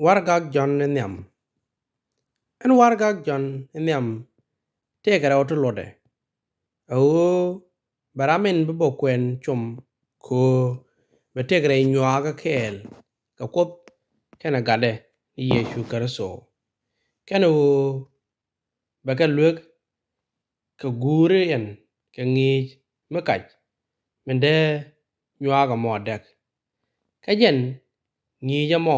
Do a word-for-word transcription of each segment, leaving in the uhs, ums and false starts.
Wargak Jɔ̱ɔ̱n ni nhiam. Ɛn wargak Jɔ̱ɔ̱n ni nhiam tëëkɛ rɛw ti luɔtdɛ, a ɣöö bɛ ram in bi bä kuɛn com kɛ ɣöö bɛ tëëkɛ rɛy nyuaakä kɛɛl kɛ Kuoth kɛnɛ Gatdɛ ni Yecu Kritho. Kɛnɛ ɣöö bɛ kɛ luek kɛ guuri ɛn kɛ ŋi̱i̱c mi kac min dee nyuaak ɛmɔ däk. Kä jɛn ŋi̱i̱c ɛmɔ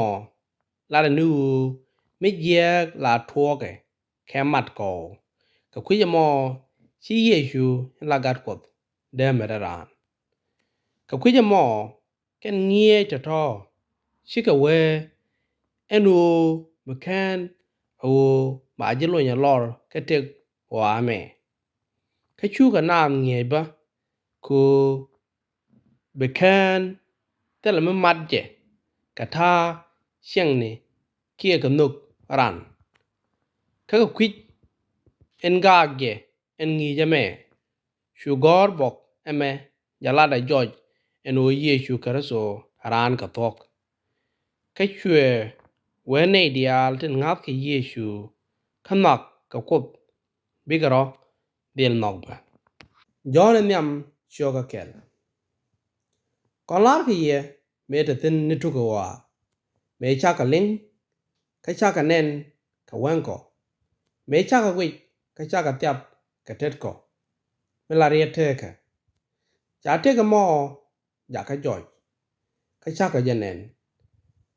latdɛ ni ɣöö mi jiääk la tuɔɔkɛ kɛ mat kɔw, kɛ kui̱c ɛmɔ ci Yecu in la Gat Kuɔth dee met ɛ raan. Kɛ kui̱c ɛmɔ kɛn ŋi̱eec tɔ̱tɔ̱ cikɛ wee ɛn ɣöö bi kään a ɣöö ba ji̱ lony a lɔr kä tëk ɣɔaa ɛmɛ. Kä cukɛ naath ŋi̱eec bä kɛ ɣöö bi kään thilɛ mi mat jɛ kɛ ta̱a̱ ciɛŋni kiɛ kɛ nhök ran. Kä kɛ kui̱c in gaak jɛ ɛn ŋi̱i̱c ɛmɛ, cu gɔ̱r bɔk ɛmɛ jɛ latdɛ jɔc ɛn ɣöö Yecu Kritho ɛ raan kɛ thuɔ̱k. Kä cuɛ wee nɛy diaal tin ŋa̱thkɛ Yecu kä nhɔak kɛ Kuoth bikɛ rɔ̱ dhil nhɔk bä. Jɔ̱ɔ̱n in nhiam cio̱kä kɛl. Kɔn la̱rkɛ yɛ mëë te thi̱n ni tuk ɛ ɣɔaa, mëë cakɔ liŋ kä cakɔ nɛn kɛ wäŋkɔ, mëë cakɔ guic kä cakɔ thiap kɛ tetkɔ, mi la riet teekä. Ca tëk ɛmɔ jakä jɔc, kä cakɔ jɛ nɛn,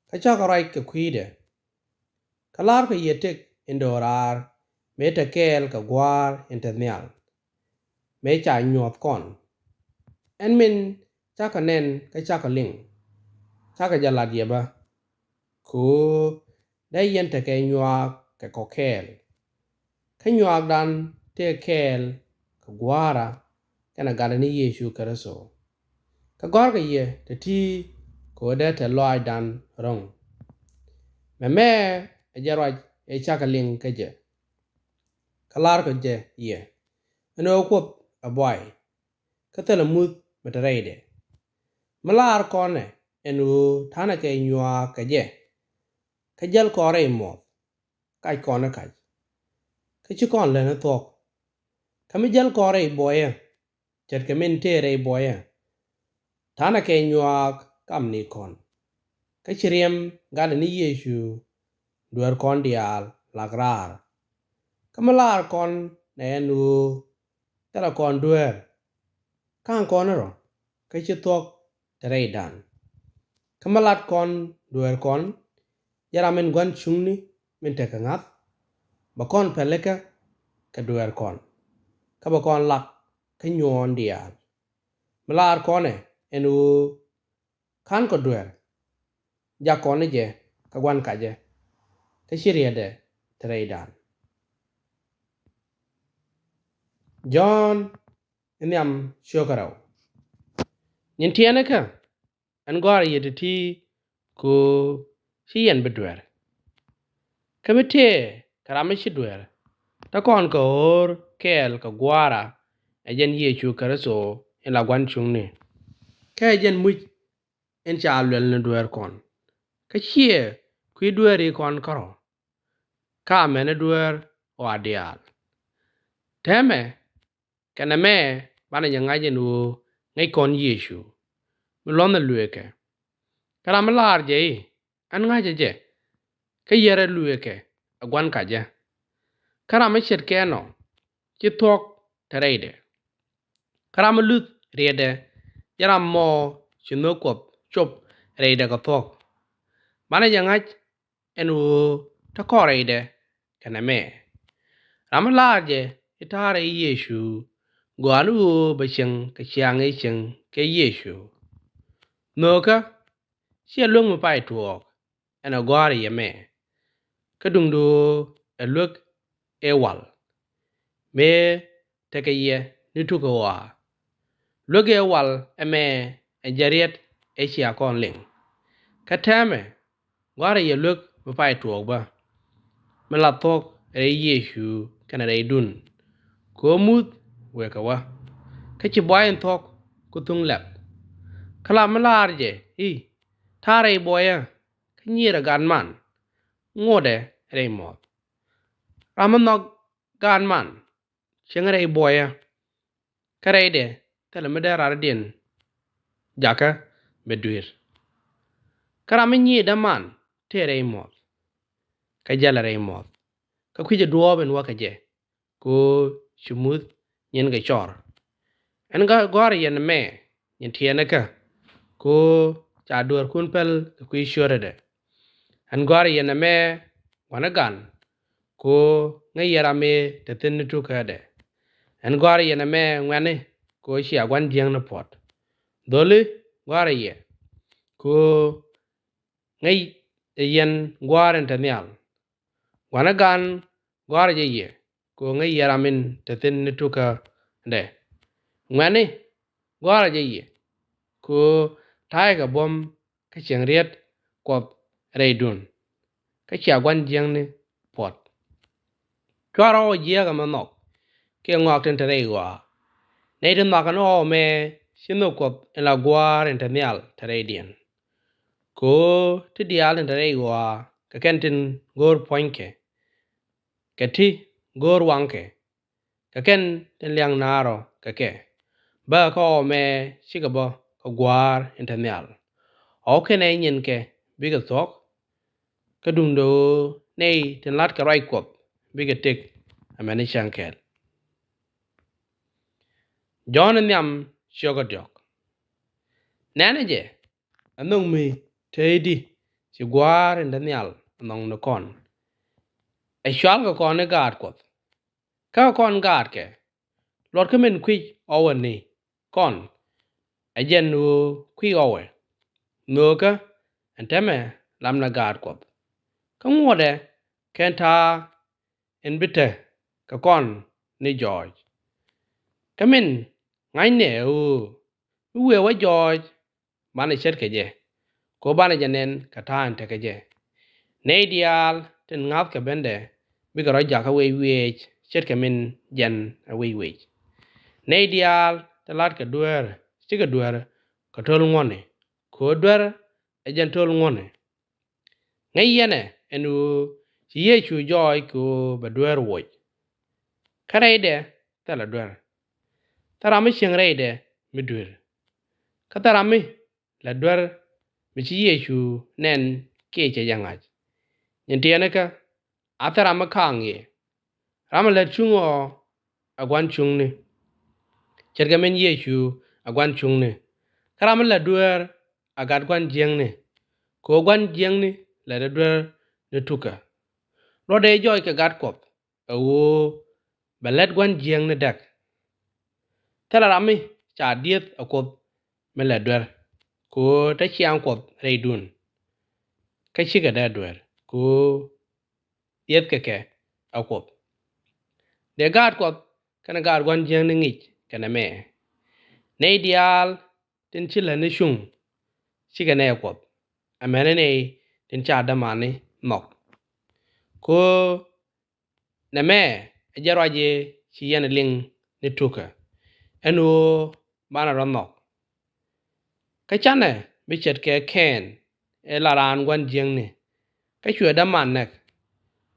kä cakɔ ruac kɛ kui̱dɛ. Kä la̱rkɔ yɛ tëk in do̱raar mëë te kɛɛl kɛ Gua̱a̱r in te nhial, mëë ca nyuɔ̱th kɔn. Ɛn min cakɔ nɛn kä cakɔ liŋ, cakɔ jɛ lat yɛ bä, kɛ ɣöö dee yɛn tekɛ nyuaak kɛ kɔ kɛɛl. Kä nyuaakdan tëë kɛɛl kɛ Gua̱a̱ra kɛnɛ Gatdɛ ni Yecu Kritho. Kä gɔ̱rkɔ yɛ te ti̱ kɛ ɣöö dee te lɔaacdan ro̱ŋ. Mɛmɛ ɛ jɛn ruac ëë cakɔ liŋ kä jɛ. Kä la̱rkɔ jɛ yɛ ɛn ɣöö Kuoth ɛ buay, kä thilɛ muth mi te rɛydɛ. Mi laar kɔnɛ ɛn ɣöö ta̱nɛ kɛ nyuaak kɛ jɛ, kä jäl kɔn rɛy muɔth, kac kɔn ni kac, kä ci kɔn lät ni thuɔ̱k. Kä mi jäl kɔn rɛy buɔyä, ce̱tkɛ min tëë rɛy buɔyä, ta̱nɛ kɛ nyuaak kamni kɔn. Kä ci riɛm Gatdɛ ni Yecu dueer kɔn diaal lak raar. Kä mi laar kɔn nɛ ɛn ɣöö thilɛ kɔn dueer, ka̱ŋ kɔn ni rɔ kä ci thuɔ̱k te rɛydan. Kä mi lat kɔn dueer kɔn, jɛn ram min gua̱n cuŋni min tekɛ ŋa̱th, bɛ kɔn pälikä kɛ dueer kɔn, kä bɛ kɔn lak kä nyuɔɔn diaal. Mi laar kɔnɛ ɛn ɣöö ka̱n kɔ dueer, jak kɔn ni jɛ kä gua̱n kacä, kä ci rietdɛ te rɛydan. Jɔ̱ɔ̱n in nhiam cio̱kä rɛw. Nyin tiɛɛnikä, ɛn gɔ̱a̱rä yɛ ti̱ti̱ kɛ ɣöö ci yɛn bi dueer. Kä mi tëë kɛ ram mi ci dueer, te kɔn kɛ ɣöör kɛɛl kɛ Gua̱a̱ra, ɛ jɛn Yecu Kritho in la gua̱n cuŋni. Kä ɛ jɛn muc in ca luɛl ni dueer kɔn. Kä ciɛ kui̱ dueeri kɔn kärɔ̱, kä amäni dueer ɣɔaa diaal. Täämɛ kɛnɛ mɛ banɛ jɛ ŋa̱c ɛn ɣöö ŋäc kɔn Yecu mi luɔ̱nhɛ luëëkɛ. Kä ram mi laar jɛ i̱, ɣän ŋa̱cä jɛ, kä yärä luëëkɛ ɛ gua̱n kacä. Kä ram mi ce̱tkɛ ɛnɔ, ci thuɔ̱k te rɛydɛ. Kä ram mi luth riɛtdɛ, jɛn ram mɔ ci nhök Kuɔth cop rɛydɛ kɛ thuɔ̱k. Banɛ jɛ ŋa̱c ɛn ɣöö te kɔn rɛydɛ kɛnɛ mɛ. Ram mi laar jɛ i̱ ta̱a̱ rɛy Yecu, gɔaa ni ɣöö bɛ cieŋ kɛ ciaaŋ ëë cieŋ kɛ Yecu. Nhöökä, /ciɛ luek mi pay tuɔɔk, ɛn ɛ gɔ̱a̱rä yɛ mɛ. Kä duundɛ ɣöö ɛ luek ëë wal, mëë tekɛ yɛ ni tuk ɛ ɣɔaa. Luek ëë wal ɛmɛ ɛ jɛn riɛt ëë cia kɔn liŋ. Kä täämɛ gɔ̱a̱rä yɛ luek mi pay tuɔɔk bä, mi la thuɔ̱k rɛy Yecu kɛnɛ rɛydun, kɛ ɣöö muth wëë kɛ wä, kä ci buay in thuɔ̱k ku thuŋ lɛp. Kä ram mi laar jɛ i̱, ta̱a̱ rɛy buɔyä, kä nyier ɛ gatman, ŋotdɛ rɛy muɔ̱th. Ram mi nhɔk gaat man cieŋ rɛy buɔyä, kä rɛydɛ thilɛ mi dee rardiɛn jakä bɛ dui̱r. Kä ram mi nyiir däman tëë rɛy muɔ̱th, kä jälɛ rɛy muɔ̱th, kä kui̱cɛ duɔ̱ɔ̱p in wä kɛ jɛ, kɛ ɣöö ci muth nyin kɛ cɔr. Ɛn gɔ̱a̱rä yɛn ɛmɛ, nyin tiɛɛnikä, kɛ ɣöö ca dueerkun päl kɛ kui̱ ciötdɛ. Ɛn gɔ̱a̱rä yɛn ɛmɛ, gua̱n ɛ gan, kɛ ɣöö ŋäc yɛn ram ëë te thi̱n ni tukädɛ. Ɛn gɔ̱a̱rä yɛn ɛmɛ, ŋuɛ̈tni, kɛ ɣöö cia gua̱n jiäkni puɔ̱t. Dholi gɔ̱a̱rä yɛ, kɛ ɣöö ŋäc yɛn gua̱a̱r in te nhial. Gua̱n ɛ gan, gɔ̱a̱rä jɛ yɛ, kɛ ɣöö ŋäc yɛn ram in te thi̱n ni tukädɛ. Ŋuɛ̈tni, gɔ̱a̱rä jɛ yɛ, kɛ ɣöö ta̱a̱ kɛ buɔ̱m kä cieŋ riet Kuɔth rɛydun, kä cia gua̱n jiäkni puɔ̱t. /Cuarɛ ɣɔw jiääk ɛmɛ nhɔk kiɛ ŋɔak tin te rɛy ɣɔaa. Nɛy ti nhɔakɛ ni ɣɔw ɛmɛ, /ci nhök Kuɔth in la gua̱a̱r in te nhial te rɛydiɛn. Kɛ ɣöö ti diaal tin te rɛy ɣɔaa, kɛ kɛn tin go̱o̱r puɔ̱nykɛ, kɛ ti go̱o̱r waŋkɛ, kɛ kɛn tin lia̱ŋ naarɔ kɛ kɛ, bäkɛ kä ɣɔw ɛmɛ cikɛ bä kä gua̱a̱r in te nhial. Ɣɔw kɛnɛ nyinkɛ bikɛ thuɔ̱k, kä duundɛ ɣöö nɛy tin la̱tkɛ ruac Kuɔth bikɛ tëk amäni cäŋ kɛl. Jɔ̱ɔ̱n in nhiam ciökä diɔ̱k. Nɛnɛ jɛ, ɛ nhök mi te i̱di ci gua̱a̱r in te nhial ɛ nhɔk ni kɔn. Ɛ cɔalkɛ kɔn i̱ gaat Kuɔth. Kä kɔn gaatkɛ, luɔtkɛ min kui̱c ɣɔwɛ ni kɔn, ɛ jɛn ɣöö kui̱c ɣɔwɛ. Nhöökä ɛn täämɛ lapnɛ gaat Kuɔth. Kä ŋuɔ̱tdɛ kɛn ta̱a̱ in bi te kɛ kɔn ni jɔɔc. Kä min ŋa̱cnɛ ɛ ɣöö mi wëë wä jɔɔc, banɛ ce̱tkɛ jɛ, kɛ ɣöö banɛ jɛ nɛn kɛ ta̱a̱ in tekɛ jɛ. Nɛy diaal tin ŋa̱thkɛ bendɛ bikɛ rɔ̱ jakä wec wiëëc ce̱tkɛ min jɛn ɛ wec wec. Nɛy diaal tin la̱tkɛ dueer, cikɛ duer kɛ to̱l ŋuɔ̱tni, kɛ ɣöö duer ɛ jɛn to̱l ŋuɔ̱tni. Ŋäc yɛn ɛ ɛn ɣöö ci Yecu jɔɔc kɛ ɣöö bɛ duer woc. Kä rɛydɛ thilɛ duer. Thil ram mi cieŋ rɛydɛ mi dui̱r. Kä thil ram mi lät duer mi ci Yecu nɛn kiɛ cɛ jɛ ŋa̱c. Nyin tiɛɛnikä, a thil ram mi ka̱a̱ŋ yɛ. Ram mi lät cuŋ ɔ ɛ gua̱n cuŋni, ce̱tkɛ min Yecu ɛ gua̱n cuŋni. Kä ram mi lät duer ɛ gat gua̱n jiäkni, kɛ ɣöö gua̱n jiäkni lätdɛ duer ni tukä. Luɔtdɛ jɔɔc kɛ gat Kuɔth ɛ ɣöö bɛ lät gua̱n jiäkni däk. Thilɛ ram mi ca dieth ɛ Kuoth mi lät duer, kɛ ɣöö te ciaŋ Kuɔth rɛydun, kä cikɛ dee duer, kɛ ɣöö diethkɛ kɛ ɛ Kuoth. Dee gaat Kuɔth kɛnɛ gaat gua̱n jiäkni ŋi̱c kɛ nɛmɛ. Nɛy diaal tin ci lätni cuŋ, cikɛ nɛy ɛ Kuɔth, amäni nɛy tin ca dämani nhɔk. Kɛ ɣöö nɛmɛ ɛ jɛn ruac ëë ci yɛn ɛ liŋ ni tukä, ɛn ɣöö banɛ rɔ̱ nhɔk. Kä canɛ bi ce̱tkɛ Kɛn, ëë la raan gua̱n jiäkni, kä cuɛ däman näk.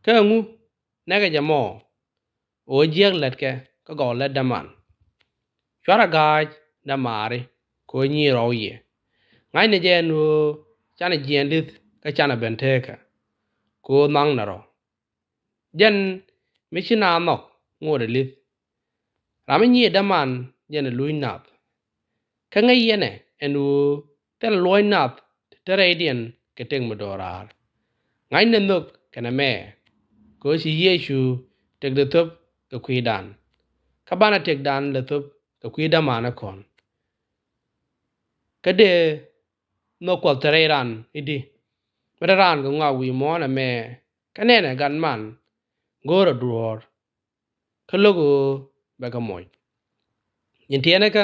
Kä ɛŋu nɛkɛ jɛ mɔ? Ɣöö jiääk lätkɛ kä gɔw lät däman. /Cuarɛ ga̱a̱c dämaari, kɛ ɣöö nyiir rɔw yɛ. Ŋa̱cnɛ jɛ ɛn ɣöö canɛ jiɛɛn li̱th kä canɛ ben teekä, kɛ ɣöö nhɔaknɛ rɔ̱. Jɛn mi ci naath nhɔk ŋotdɛ li̱th. Ram mi nyiir däman jɛn ɛ luc nath. Kä ŋäc yɛn ɛ ɛn ɣöö thilɛ luɔ̱c nath te rɛydiɛn kɛ tëk mi do̱raar. Ŋa̱cnɛ nhök kɛ nɛmɛ, kɛ ɣöö ci Yecu tëkdɛ thöp kɛ kui̱dan, kä banɛ tëkdan lɛ thöp kɛ kui̱ dämanikɔn. Kä dee nhök Kuɔth te rɛy ran i̱di? Mi te raan kɛ ŋɔak wi̱i̱ muɔ̱ɔ̱n ɛmɛ, kä nɛnɛ gat man go̱o̱rɛ duɔ̱ɔ̱r, kä lo̱k ɣöö bɛ kɛ moc. Nyin tiɛɛnikä,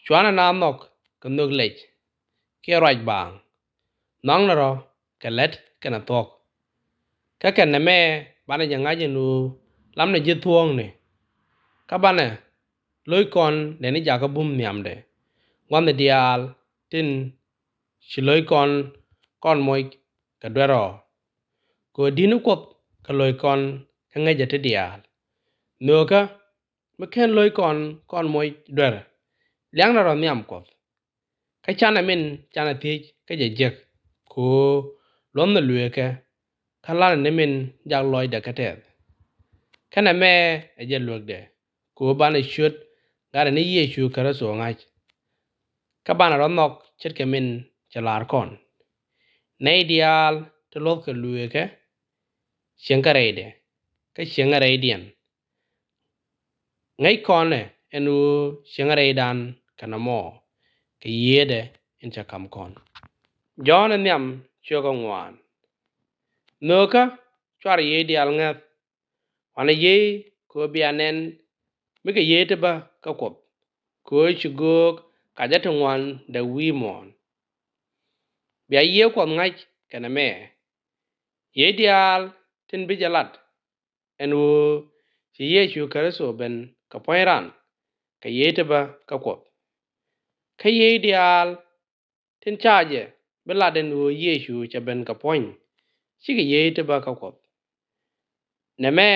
/cuanɛ naath nhɔk kɛ nhök lɛc kiɛ ruac baaŋ. Nhɔaknɛ rɔ̱ kɛ lät kɛnɛ thuɔ̱k. Kä kɛn nɛmɛ banɛ jɛ ŋa̱c ɛn ɣöö lapnɛ ji̱ thuɔ̱ɔ̱kni, kä banɛ lo̱ckɔn lɛni jakä bum nhiamdɛ. Gua̱thni diaal tin ci lo̱ckɔn kɔn moc kɛ duer ɔ. Kɛ ɣöö di̱t ni Kuɔth kɛ lo̱ckɔn kä ŋäcɛ ti diaal. Nhöökä mi /ken lo̱ckɔn kɔn moc duer, liaknɛ rɔ nhiam Kuɔth. Kä canɛ min canɛ thiec kä jɛ jek, kɛ ɣöö luɔ̱thɛ luëëkɛ, kä la̱tnɛ ni min jak lɔcdɛ kä tɛth. Kä nɛmɛ ɛ jɛn luekdɛ, kɛ ɣöö banɛ ciöt Gatdɛ ni Yecu Kritho ŋa̱c, kä banɛ rɔ nhɔk ce̱tkɛ min cɛ la̱r kɔn. Nɛy diaal ti luɔ̱thkɛ luëëkɛ, cieŋ kɛ rɛydɛ, kä cieŋ kɛ rɛydiɛn. Ŋäc kɔnɛ ɛn ɣöö cieŋ kɛ rɛydan kɛ nɔmɔ, kɛ Yiëëdɛ in cɛ ka̱m kɔn. Jɔ̱ɔ̱n ɛ nhiam ciökä ŋuan. Nhöökä /cuarɛ yiey diaal ŋäth. Wanɛ yiey kɛ ɣöö bia nɛn mi kɛ yiey ti bä kä Kuɔth, kɛ ɣöö ci göök kacä ti ŋuan däk wi̱i̱ muɔ̱ɔ̱n. Bia yiëë Kuɔth ŋa̱c kɛ nɛmɛ. Yiey diaal tin bi jɛ lat ɛn ɣöö ci Yecu Kritho ben kɛ puɔ̱ny ran, kɛ yiey ti bä kä Kuɔth. Kä yiey diaal tin ca jɛ bi lat ɛn ɣöö Yecu cɛ ben kɛ puɔ̱ny, cikɛ yiey ti bä kä Kuɔth. Nɛmɛ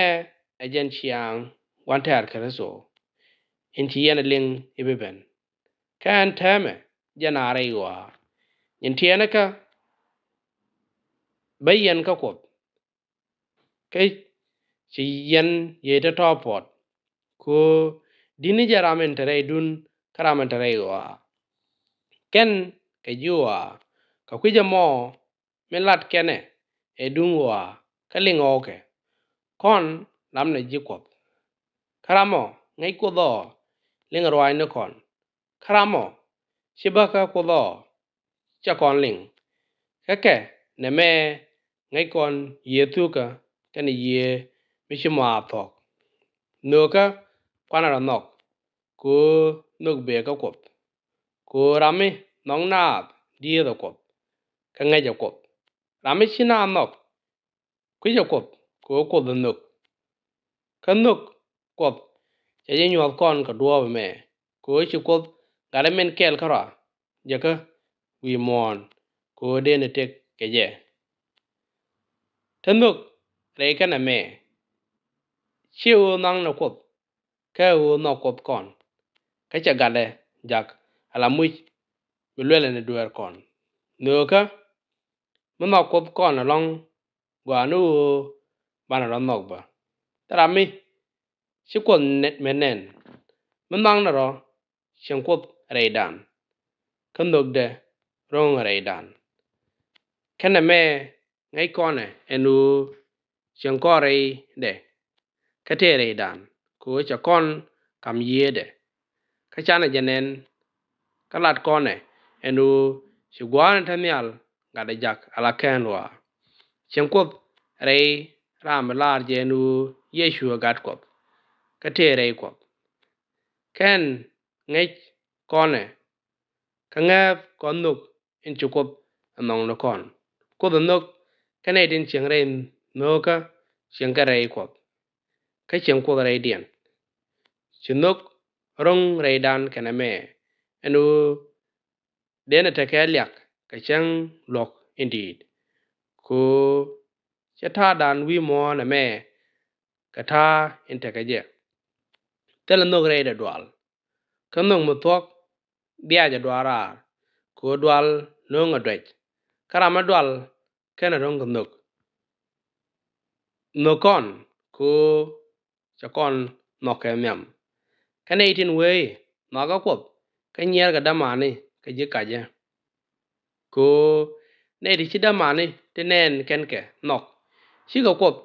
ɛ jɛn ciaŋ Gua̱n tɛ̈r Kritho, in ci yɛn ɛ liŋ i̱ bi ben. Kä ɛn täämɛ jɛn a rɛy ɣɔaa. Nyin tiɛɛnikä bä yɛn kä Kuɔth, kä ci yɛn yiey tɔ̱tɔ̱ puɔ̱t. Kɛ ɣöö di̱t ni jɛ ram in te rɛydun kä ram in te rɛy ɣɔaa. Kɛn kɛ ji̱ ɣɔaa, kɛ kui̱c ɛmɔ min lat kɛn ɛ duŋ ɣɔaa kä liŋ ɣɔɔkɛ. Kɔn lamnɛ ji̱ Kuɔth. Kä ramɔ ŋäc Kuoth ɔ liŋ ruaacnikɔn. Kä ramɔ ci bä kä Kuoth ɔ, /cɛ kɔn liŋ. Kä kɛ nɛmɛ ŋäc kɔn yiëë thukä kɛnɛ yiëë mi ci mɔ a thuɔ̱k. Nhöökä kuanɛ rɔ nhɔk, kɛ ɣöö nhök bëë kä Kuoth. Kɛ ɣöö ram mi nhɔk naath diëëthɛ Kuɔth, kä ŋäcɛ Kuoth. Ram mi ci naath nhɔk, kui̱cɛ Kuoth, kɛ ɣöö Kuoth ɛ nhök. Kä nhök Kuɔth cɛ jɛ nyuɔ̱th kɔn kɛ duɔ̱ɔ̱p ɛmɛ, kɛ ɣöö ci Kuoth Gatdɛ min kɛl kärɔa jäkä wi̱i̱ muɔ̱ɔ̱n, kɛ ɣöö dënɛ tëk kɛ jɛ. Te nhök rɛy kɛn ɛmɛ, /ciɛ ɣöö nhɔaknɛ Kuoth, kä ɛ ɣöö nhɔk Kuoth kɔn. Kä cɛ Gatdɛ jak ala muc bi luɛlɛ ni dueerkɔn. Nhöökä mi nhɔk Kuoth kɔn ɛlɔ̱ŋ, gɔaa ni ɣöö banɛ rɔ nhɔk bä. Thil ram mi ci Kuoth nɛ-, mɛ nɛn, mi nhɔaknɛ rɔ, cieŋ Kuoth rɛydan, kä nhökdɛ ro̱ŋ rɛydan. Kä nɛmɛ ŋäc kɔnɛ ɛn ɣöö cieŋ kɔn rɛydɛ, kä tëë rɛydan, kɛ ɣöö cɛ kɔn ka̱m yiëëdɛ. Kä canɛ jɛ nɛn, kä lat kɔnɛ ɛn ɣöö ci Gua̱a̱r in te nhial Gatdɛ jak ala kään ɣɔaa. Cieŋ Kuoth rɛy ram mi laar jɛ ɛn ɣöö Yecu ɛ Gat Kuɔth, kä tëë rɛy Kuɔth. Kä ɛn ŋäc kɔnɛ, kä ŋääth kɔn nhök in ci Kuoth ɛ nhɔk ni kɔn. Kuoth ɛ nhök kä nɛy tin cieŋ rɛy nhöökä, cieŋ kɛ rɛy Kuɔth, kä cieŋ Kuoth rɛydiɛn. Ci nhök ro̱ŋ rɛydan kɛ nɛmɛ, ɛn ɣöö dënɛ tekɛ liak kɛ cäŋ luɔ̱k in di̱i̱t. Kɛ ɣöö /cɛ ta̱a̱dan wi̱i̱ muɔ̱ɔ̱n ɛmɛ kɛ ta̱a̱ in tekɛ jɛ. Thilɛ nhök rɛydɛ dual. Kä nhök mi thuɔ̱k dhiaacɛ dual raar, kɛ ɣöö dual no̱o̱ŋɛ duäc. Kä ram mi dual kenɛ ro̱ŋ kɛ nhök. Nhök kɔn, kɛ ɣöö cɛ kɔn nhɔk kɛ nhiam. Kä nɛy tin wee i̱, nhɔakä Kuoth, kä nyiɛɛrkɛ dämani kɛ ji̱ kacä. Kɛ ɣöö nɛy ti ci dämani ti nɛɛn kɛn kɛ nhɔk, /cikɛ Kuoth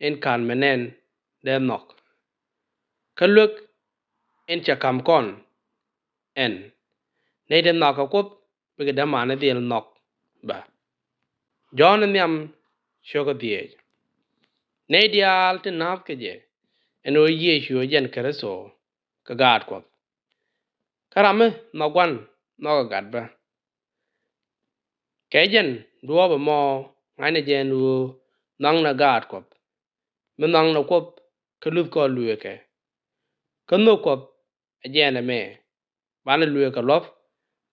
in ka̱n mɛ nɛn dee nhɔk. Kä luek in cɛ ka̱m kɔn ɛn, nɛy ti nhɔakä Kuoth, bikɛ dämani dhil nhɔk bä. Jɔ̱ɔ̱n in nhiam ciökä dhieec. Nɛy diaal tin naath kɛ jɛ ɛn ɣöö Yecu ɛ jɛn Kritho, kɛ Gaat Kuɔth. Kä ram mi nhɔk Gua̱n, nhɔkɛ Gat bä. Kɛ jɛn duɔ̱ɔ̱p ɛmɔ ŋa̱cnɛ jɛ ɛn ɣöö nhɔaknɛ Gaat Kuɔth, mi nhɔaknɛ Kuoth kä luth kɔn luëëkɛ. Kä nhök Kuɔth ɛ jɛn ɛmɛ, banɛ luëëkɛ luɔ̱th,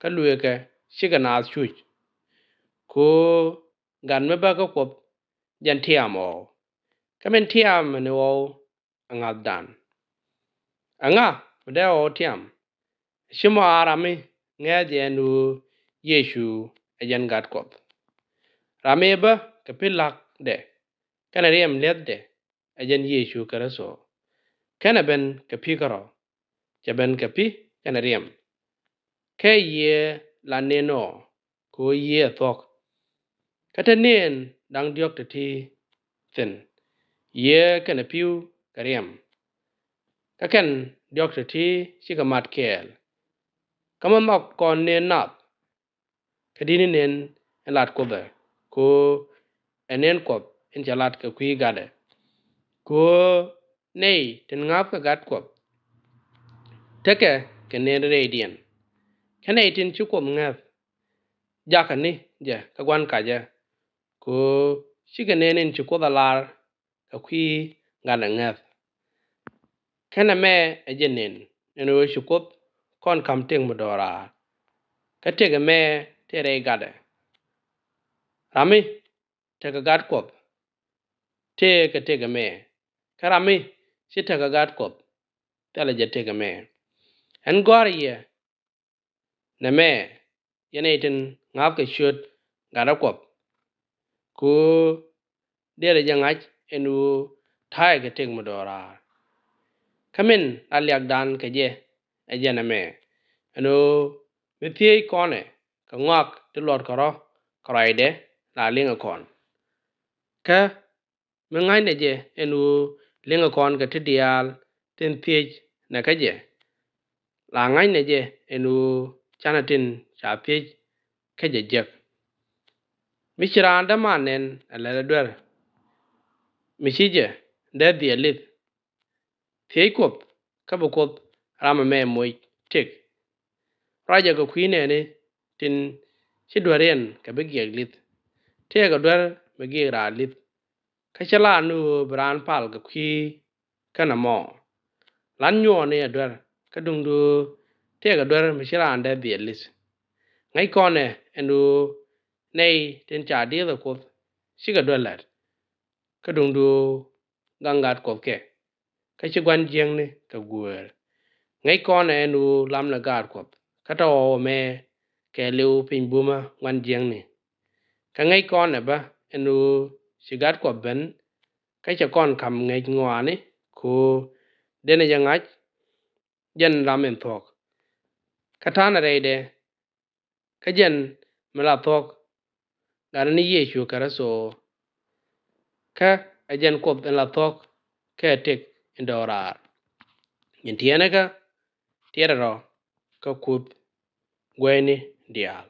kä luëëkɛ /cikɛ naath cuc. Kɛ ɣöö Gat mi bä kä Kuoth jɛn tiam ɣɔw. Kä min tiam ni ɣɔw ɛ ŋa̱thdan. Ɛŋa mi dee ɣɔw tiam? Ci mɔ a ram mi ŋäth jɛ ɛn ɣöö Yecu ɛ jɛn Gat Kuɔth. Ram mi bä kɛ pi̱ la̱kdɛ kɛnɛ riɛm li̱ethdɛ ɛ jɛn Yecu Kritho. /Kenɛ ben kɛ pi̱ kärɔ̱, cɛ ben kɛ pi̱ kɛnɛ riɛm. Kä yiëë la nɛn ɔ, kɛ ɣöö yiëë ɛ thuɔ̱k. Kä te nɛn da̱ŋ diɔ̱k ti̱ti̱ thi̱n, yiëë kɛnɛ pi̱w kɛ riɛm. Kä kɛn diɔ̱k ti̱ti̱ cikɛ mat kɛɛl. Kä mi nhɔk kɔn nɛn nath, kä di̱t ni nɛn in lat Kuoth ɛ, kɛ ɣöö ɛ nɛn Kuɔth in cɛ lat kɛ kui̱ gatdɛ. Kɛ ɣöö nɛy tin ŋa̱thkɛ Gat Kuɔth tekɛ kɛ nɛn rɛydiɛn. Kä nɛy tin ci Kuoth ŋäth, jakä ni jɛ kä gua̱n kacä, kɛ ɣöö cikɛ nɛn in ci Kuoth a lar kɛ kui̱ gatdɛ ŋäth. Kä nɛmɛ ɛ jɛn nɛn ɛn ɣöö ci Kuoth kɔn ka̱m tëk mi do̱raar. Kä tëk ɛmɛ tëë rɛy gatdɛ. Ram mi tekɛ Gat Kuɔth tëëkɛ tëk ɛmɛ. Kä ram mi /ci tekɛ Gat Kuɔth, thilɛ jɛ tëk ɛmɛ. Ɛn gɔ̱a̱rä yɛ nɛmɛ, yɛn nɛy tin ŋa̱thkɛ ciöt Gat ɛ Kuɔth, kɛ ɣöö derɛ jɛ ŋa̱c ɛn ɣöö ta̱yɛ kɛ tëk mi do̱raar. Kä min la liakdan kɛ jɛ ɛ jɛn ɛmɛ, ɛn ɣöö mi thiec kɔn ɛ kɛ ŋɔak ti luɔt kärɔ̱ kɛ ruacdɛ, la liŋɛ kɔn. Kä mi ŋa̱cnɛ jɛ ɛn ɣöö liŋɛ kɔn kɛ ti diaal tin thiec nɛ kä jɛ, la ŋa̱cnɛ jɛ ɛn ɣöö canɛ tin ca thiec kä jɛ jek. Mi ci raan däman nɛn ɛ lɛl ɛ duer mi ci jɛ dee dhiɛl li̱th, thiec Kuoth kä bi Kuoth ram ɛmɛ moc tëk. Ruacɛ kɛ kui̱ nɛɛni tin ci dueriɛn kɛ bi giɛk li̱th. Tëëkɛ duer mi giɛk raan li̱th. Kä /cɛ lar ni ɣöö bi raan pal kɛ kui̱ kä nɔmɔ. Lat nyuɔɔni ɛ duer, kä duundɛ ɣöö tëëkɛ duer mi ci raan dee dhiɛl li̱th. Ŋäc kɔn ɛ ɛn ɣöö nɛy tin ca diëëth ɛ Kuoth cikɛ duer la̱t, kä duundɛ ɣöö gaŋ Gat Kuɔth kɛ, kä ci gua̱n jiäkni kɛ guäär. Ŋäc kɔn ɛ ɛn ɣöö lamnɛ Gat Kuɔth kä tɔ̱ ɣɔw ɛmɛ kɛɛliw piny bumä gua̱n jiäkni. Kä ŋäc kɔn ɛ bä ɛn ɣöö ci Gat Kuɔth ben, kä cɛ kɔn ka̱m ŋäc ŋɔaani, kɛ ɣöö denɛ jɛ ŋa̱c jɛn ram in thuɔ̱k. Kä ta̱a̱nɛ rɛydɛ, kä jɛn mi la thuɔ̱k gatdɛ ni Yecu Kritho. Kä ɛ jɛn Kuoth in la thuɔ̱k kɛ tëk in do̱raar. Nyin tiɛɛni kä tiɛɛrɛ rɔ kä Kuoth guɛyni diaal.